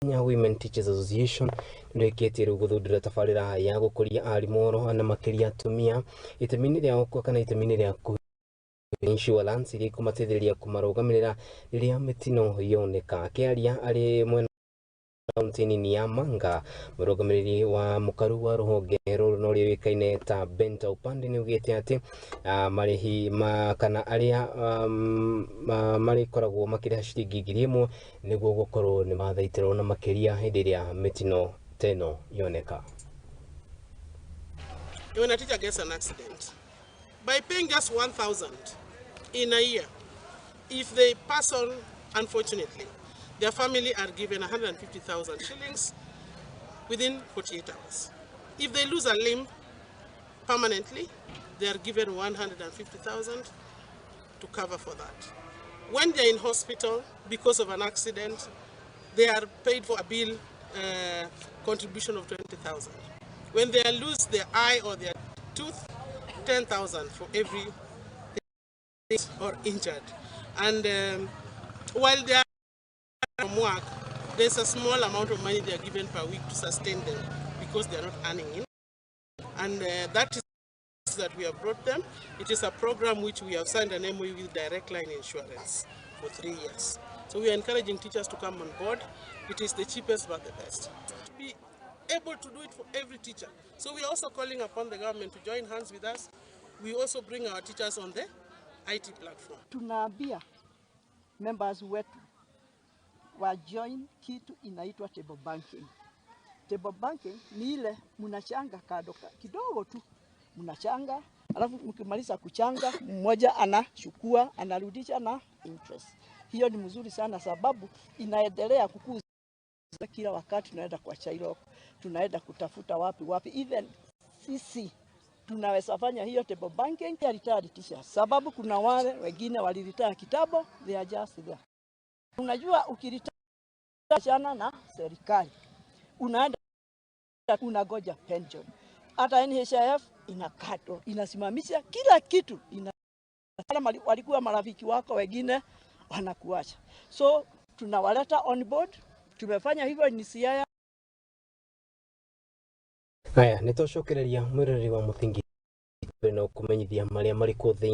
Kenya Women Teachers Association nĩrĩkĩtie rĩu gũthundũra tabarĩra ya gũkũria arimũ oro na makĩria atumia itemi-inĩ rĩa kana itemi-inĩ rĩa insurance iria ikũmateithĩrĩria kũmarũgamĩrĩra rĩrĩa mĩtino yoneka. Akĩaria arĩ mwena kaunti nini ya Manga, mũrũgamĩrĩri wa mũkaru wa rũhonge rũrũ na ũrĩa ũĩkaine ta Benta Upande nĩ augĩte atĩ marĩhi ma kana arĩa marĩkoragwo makĩrĩha ciringi 1,000 nĩguo gũkorwo nĩ mathaitĩrwo na makĩria hĩndĩ ĩrĩa mĩtino ta ĩno yoneka. When a teacher gets an accident, by paying just 1,000 in a year, if they pass on, unfortunately, their family are given 150,000 shillings within 48 hours. If they lose a limb permanently, they are given 150,000 to cover for that. When they are in hospital because of an accident, they are paid for a bill contribution of 20,000. When they lose their eye or their tooth, 10,000 for every or injured. And while they are from work, there's a small amount of money they are given per week to sustain them because they are not earning in. And that is that we have brought them. It is a program which we have signed an MOU with Direct Line Insurance for 3 years. So we are encouraging teachers to come on board. It is the cheapest but the best. To be able to do it for every teacher. So we are also calling upon the government to join hands with us. We also bring our teachers on the IT platform. Tunaambia members wetu wa join kitu inaitwa table banking. Table banking ni ile mnachanga kado kidogo tu, mnachanga alafu mkimaliza kuchanga, mmoja anachukua anarudisha na interest. Hiyo ni mzuri sana sababu inaendelea kukuza kila wakati. Tunaenda kwa Shylock, tunaenda kutafuta wapi wapi, even sisi tunaweza fanya hiyo table banking ya retired teachers, sababu kuna wale wengine waliretire kitambo, they are just there. Unajua ukiretire chana na serikali unaenda unagoja pension, hata NHIF inakatwa, inasimamisha kila kitu ina walikuwa marafiki wako wengine wanakuacha, so tunawaleta on board. Tumefanya hivyo ni Siaya. Haya, nĩ twacokereria mwĩroreri wa mũthingi na kũmenyithia marĩa marĩ kuo thĩinĩ.